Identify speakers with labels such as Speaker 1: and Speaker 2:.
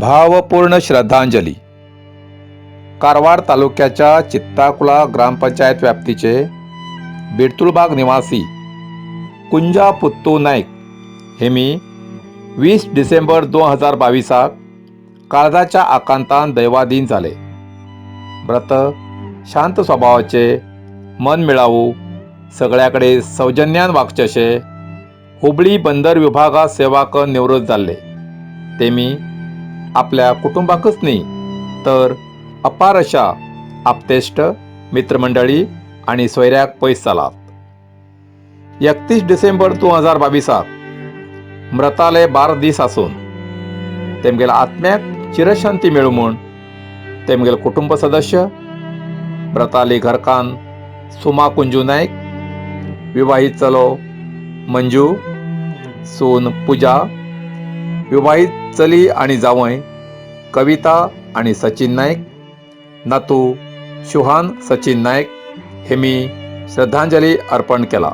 Speaker 1: भावपूर्ण श्रद्धांजली. कारवार तालुक्याच्या चित्ताकुला ग्रामपंचायत व्याप्तीचे बिरतुलबाग निवासी कुंजा पुत्तू नाईक हे मी 20 डिसेंबर 2022 काळजाच्या आकांतान दैवाधीन जाले. व्रत शांत स्वभावाचे, मन मिळावू, सगळ्याकडे सौजन्यान वागचे अशे हुबळी बंदर विभागात सेवा करून निवृत्त जाल्ले. तेमी आपल्या कुटुंबाकच न्ही तर अपार अशा आप्तेष्ट मित्रमंडळी आणि सोयऱ्याक पयस जालात. 31 डिसेंबर 2022 मृताले 12 दीस आसून तेमगेल्या आत्म्याक चिरशांती मेळूं म्हूण तेमगेले कुटुंब सदस्य, व्रताली घरकान्न सुमा कुंजू नायक, विवाहित चलो मंजू, सून पुजा, विवाहित चली आणि जावंय कविता आणि सचिन नाईक, नातू शुहान सचिन नाईक हे मी श्रद्धांजली अर्पण केला.